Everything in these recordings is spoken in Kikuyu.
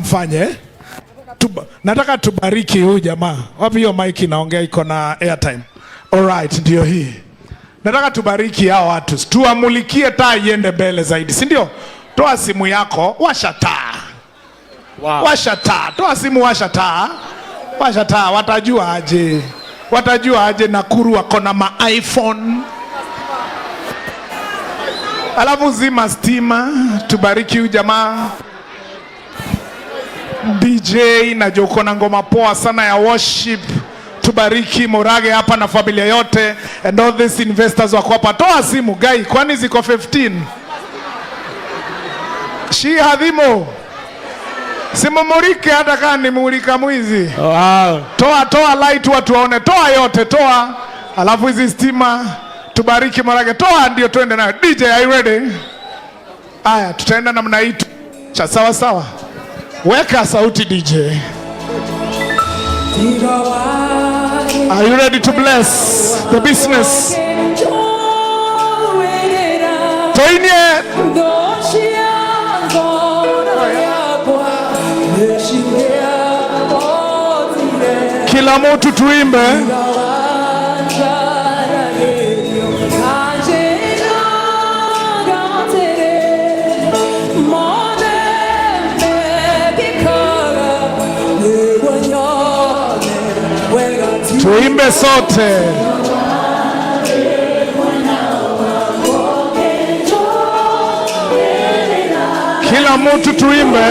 mfanye. Nataka tubariki huyu jamaa. Wapi hiyo mic inaongea iko na airtime? Alright, ndio hii. Nataka tubariki hao watu, tuamulikie taa iende mbele zaidi, si ndio? Toa simu yako, washa taa. Wow. Washa taa, toa simu, washa taa, washa taa. Watajua aje? Watajua aje Nakuru wako na ma iPhone? Alafu zima stima, tubariki huyu jamaa. DJ, najua uko na ngoma poa sana ya worship. Tubariki Murage hapa na familia yote and all these investors wako hapa. Toa simu guy, kwani ziko 15? Shi hadhimo. Simumulike hata kama ni mulika mwizi. Wow. Toa, toa light watu waone, toa yote, toa. Alafu hizi stima tubariki Murage, toa ndio tuende nayo. DJ, are you ready? Aya, tutaenda namna hii tu. Cha sawa sawa. Weka sauti, DJ. Are you ready to bless the business? Toinie. Kila mtu tuimbe. Tuimbe sote. Kila mtu tuimbe.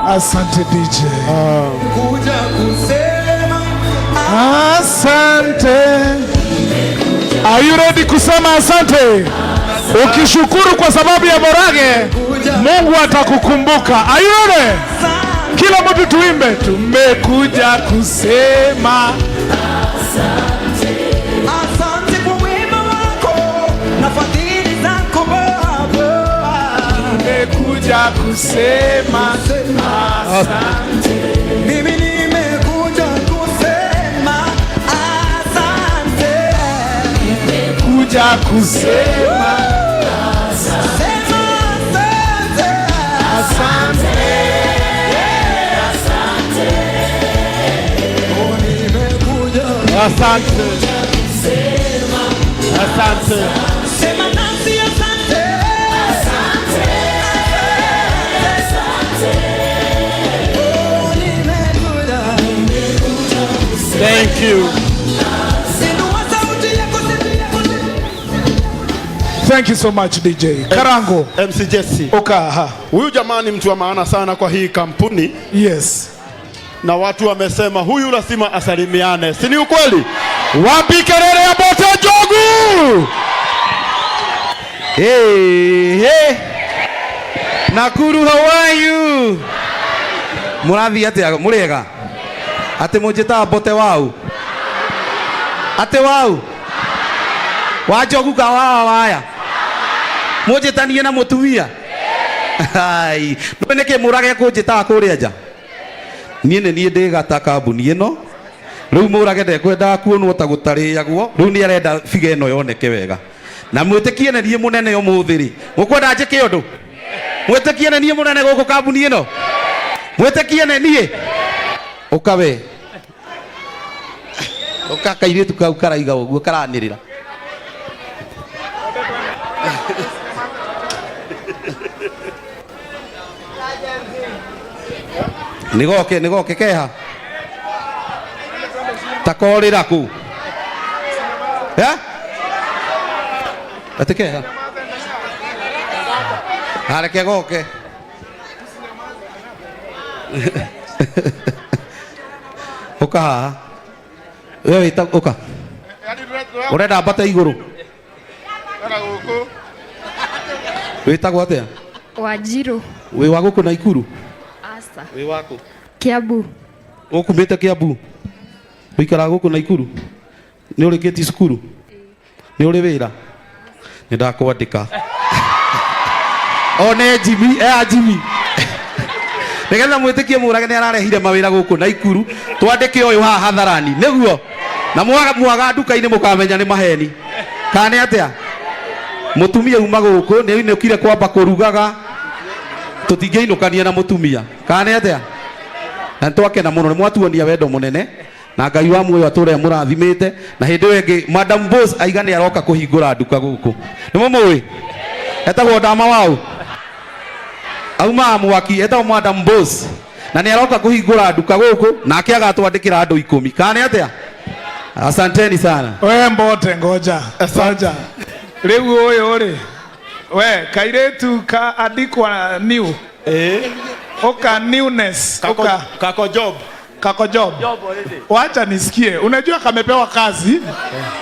Asante, DJ. Kuja kusema Asante. Are you ready kusema asante? Ukishukuru kwa sababu ya Murage, Mungu atakukumbuka. Are you ready? Kila mtu tuimbe. Tumekuja kusema asante kwa wema wako na fadhili zako Baba. Tumekuja kusema asante. Mimi nimekuja kusema asante. Kuja kusema Sema asante. Asante. Oh, nimekuja. Asante. Asante. Sema nasi asante. Oh, nimekuja. Thank you. Inua sauti yako, sauti yako. Thank you so much, DJ. Karango. MC Jesse. Oka, ha. Huyu jamaa ni mtu wa maana sana kwa hii kampuni na watu wamesema huyu lazima asalimiane. Si ni ukweli? Wapi kelele ya Bote Njogu? Hey, hey. Nakuru, how are you? Mũrathiĩ atĩa mũrĩega? Atĩ mũnjĩtaga Mbote wau? Atĩ wau? Wa Njogu ka wawa waya? Mũnjĩtanie na mũtumia? Ai, nĩ nĩkĩ mũrage kũnjĩtaga kũrĩa nja? Niĩ nĩ niĩ ndĩ gata kambuni ĩno. Rĩu mũrage ndekwendaga kuonwo ta gũtarĩagwo. Rĩu nĩ arenda biga ĩno yoneke wega. Na mwĩtĩkie nĩ niĩ mũnene ũmũthĩ rĩ. Mũkwenda njĩke ũndũ? Mwĩtĩkie nĩ niĩ mũnene gũkũ kambuni ĩno? Mwĩtĩkie nĩ niĩ? Ũka we. Ũka kairĩtu kau karaiga ũguo karanĩrĩra. Nĩgoke, nĩgoke keha. Takorĩra kũu. Eh? Atĩ keha. Areke goke. Ũka haha. We wĩta ũka. Ũrenda mbate igũrũ. Wĩtagwo atĩa? Wanjiru. Wĩ wa gũkũ Naikuru? Aca. Wĩ wakũ? Kiambu. Ũkumĩte Kiambu? Ũikaraga gũkũ Naikuru? Nĩ ũrĩkĩtie cukuru? Nĩ ũrĩ wĩra? Nĩ ndakwandĩka. One Jimmy, ea Jimmy. Nĩgetha mwĩtĩkie Mũrage nĩ ararehire mawĩra gũkũ Naikuru, twandĩke ũyũ haha hadharani, nĩguo? Na mwaga mwaga nduka-inĩ mũkamenya nĩ maheni. Kana nĩ atĩa? Mũtumia uma gũkũ nĩ ainũkire kwamba kũrugaga, tũtingĩinũkania na mũtumia. Kana nĩ atĩa? Na nĩtwakena mũno, nĩ mwatuonia wendo mũnene, na Ngai wa muoyo atũre amũrathimĩte. Na hĩndĩ ĩyo ĩngĩ Madam Boss aiga nĩ aroka kũhingũra nduka gũkũ. Nĩ mũmũĩ? Etagwo Ndama wau. Aumaga mwaki, etagwo Madam Boss. Na nĩ aroka kũhingũra nduka gũkũ, nake agatwandĩkĩra andũ 10. Kana nĩ atĩa? Asanteni sana. We Mbote, ngoja. Ngoja. Rĩu ũyũ rĩ, we kairetu ka andikwa new. Oka newness. Kako, Oka kako job. Kako job. Wacha nisikie. Unajua kamepewa kazi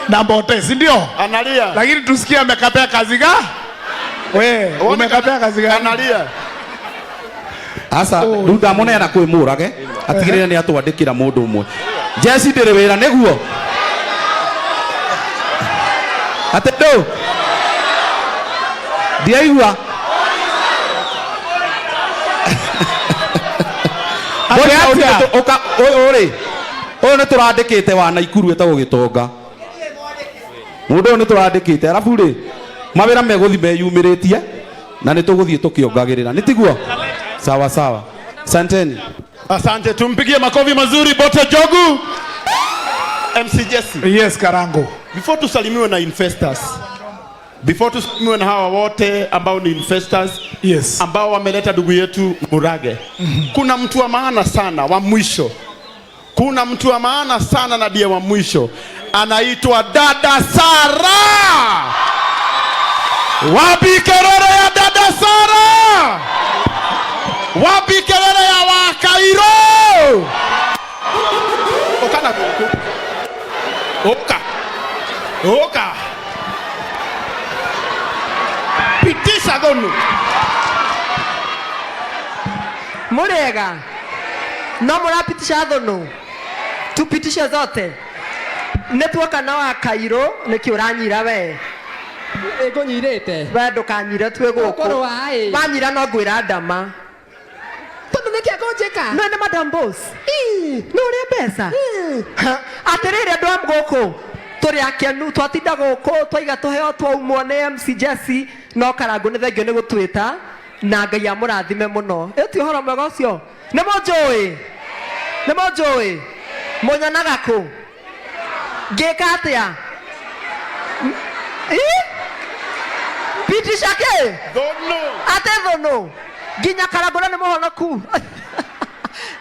na Mbote, si ndio? Analia. Lakini tusikie amekapea kazi ga? We, umekapea kazi gani? Analia. Asa, rĩu ndamuneana kwĩ Mũrage, atigĩrĩre nĩ atwandĩkĩra mũndũ ũmwe. Jesse ndĩrĩ wĩra nĩguo? Atĩ ndũ? Ndiaigua. Atĩ atĩa? Ũka, ũyũ rĩ, ũyũ nĩ tũrandĩkĩte wa Naikuru etagwo Gĩtonga. Mũndũ ũyũ nĩ tũrandĩkĩte, arabu rĩ, mawĩra megũthiĩ meyumĩrĩtie, na nĩ tũgũthiĩ tũkĩongagĩrĩra. Nĩ tiguo? Sawa sawa. Asanteni. Asante, tumpigie makofi mazuri Mbote Njogu. MC Jesse. Yes, Karangu. Before tusalimiwe na investors. Before tusalimiwe na hawa wote ambao ni investors. Yes. Ambao wameleta ndugu yetu Murage. Kuna mtu wa maana sana wa mwisho. Kuna mtu wa maana sana na ndiye wa mwisho. Anaitwa Dada Sara. Wapi kelele ya Dada Sara? Wapi kelele ya Wakairo? Oka na guku. Oka. Oka. Pitisha thonu. Murega. No murapitisha thonu. Tupitishe zote. Nĩ tuoka na wa Kairo, nĩkĩ ũranyira we? Ngũnyirĩte. We ndũkanyire twĩ gũkũ. Ũkũrũ wa ĩ. Wanyira no ngwĩra ndama. Tondũ nĩkĩ ngũnjĩka? No nĩ Madam Boss. Ii. No ũrĩa mbeca? Ii. Ha, atĩrĩrĩ andũ a gũkũ, tũrĩ akenu, twatinda gũkũ, twaiga tũheo twaumwo nĩ MC Jesse, no Karangũ nĩ thengio nĩ gũtwĩta, na Ngai amũrathime mũno. Ĩ ti ũhoro mwega ũcio? Nĩ mũnjũĩ? Nĩ mũnjũĩ? Mũnyonaga kũ? Ngĩka atĩa? Ĩ? Pitisha kĩ? Thũnũ. Ate thũnũ. Nginya Karangũ nĩ mũhonoku.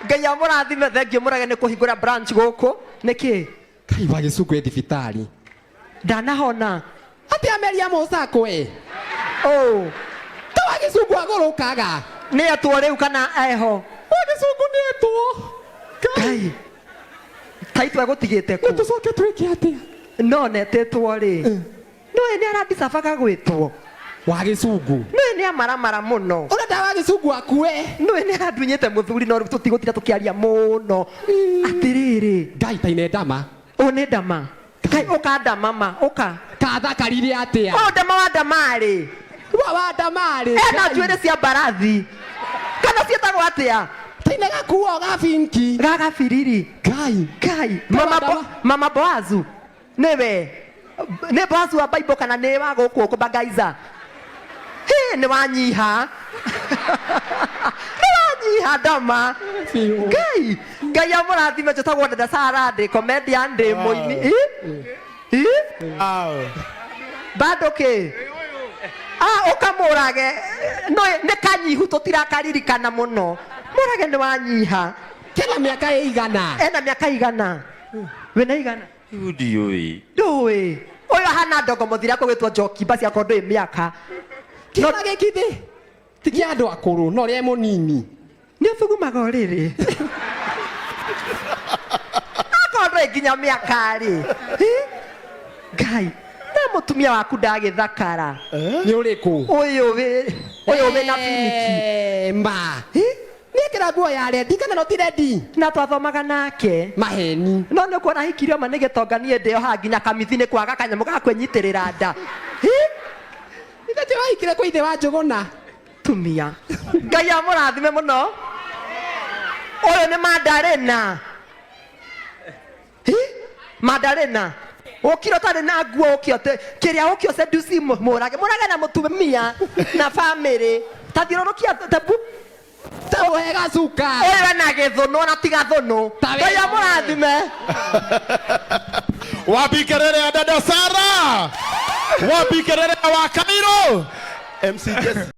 Ngai amũrathime, thengio Mũrage nĩ kũhingũra branch gũkũ. Nĩkĩ? Kai wa gĩcungu ĩ thibitarĩ. Ndanahona. Atĩ ameria mũcakũ ĩ. Oh. Ta wa gĩcungu agũrũkaga. Nĩ etwo rĩu kana eho? Wa gĩcungu nĩ etwo. Kai. Taitũ egũtigĩte kũ? Nĩ tũcoke twĩke atĩa? No netĩtwo rĩ. No ĩ nĩ arandicabaga gwĩtwo. Wa gĩcungu. No ĩ nĩ amaramara mũno. Ũrenda wa gĩcungu akue. No ĩ nĩ arandunyĩte mũthuri no rĩu tũtigũtinda tũkĩaria mũno. Atĩrĩrĩ. Ngai ta ine ndama. Ũ nĩ ndama. Ngai ũka ndama ma, ũka. Kathakarire atĩa? Ũyũ ndama wa ndama rĩ. Wa wa ndama rĩ. Ena njuĩrĩ cia mbarathi. Kana ciĩtagwo atĩa? Taine gakuo ga binki. Ga gabiriri. Ngai. Ngai. Ngai Mama wa ndama. Mama Boazu. Nĩwe. Nĩ Boazu wa Bible kana nĩ wa gũkũ kũbangaiza? Hĩ, nĩ wanyiha. Nĩ wanyiha ndama. Biũ. Ngai. Ngai amũrathime, njĩtagwo Dada Sara, ndĩ comedian, ndĩ mũini. Ĩ? Ĩ? Bado kĩ? Ah, ũkamũrage. No, nĩ kanyihu tũtirakaririkana mũno. Mũrage nĩ wanyiha. Kena mĩaka ĩigana? Ena mĩaka igana. Wĩna igana? Ndiũĩ. Ndũĩ. Ũyũ ahana ndongo mũthira kũgĩtwo njoki basi akorwo ndũĩ mĩaka. Kĩona gĩkĩ thĩ? Ti kĩa andũ akũrũ, no ũrĩa mũnini. Nĩ ũthugumaga ũrĩrĩ. Akorwo ndũĩ nginya mĩaka rĩ. Hĩ? Ngai. Na Mũtumia waku ndagĩthakara. Nĩ ũrĩkũ? Ũyũ wĩna finiki. Ma nĩekĩra nguo ya rendi kana no ti rendi? Na twathomaga nake. Maheni. No nĩ kuona hikirio ma nĩ gĩtonga, niĩ ndĩo haha nginya kamithi nĩ kwaga kanyamũ ga kwĩnyitĩrĩra nda. Hi? Ithe ti wahikire kwĩ ithe wa Njũgũna? Tumia, Ngai amũrathime mũno. Ũyũ nĩ Mandarĩna. Hi? Mandarĩna ũkire ũtarĩ na nguo, ũkĩo kĩrĩa ũkĩo seduci mũrage mũrage na mũtumia na famĩlĩ tathiũrũrũkia tabu. Taũhe gacuka. Ũyũ ena gĩthũnũ na tiga thũnũ. Ta Ngai amũrathime. Wapi kelele ya dada Sara? Wapi kelele ya Wakairo? MC Jesse.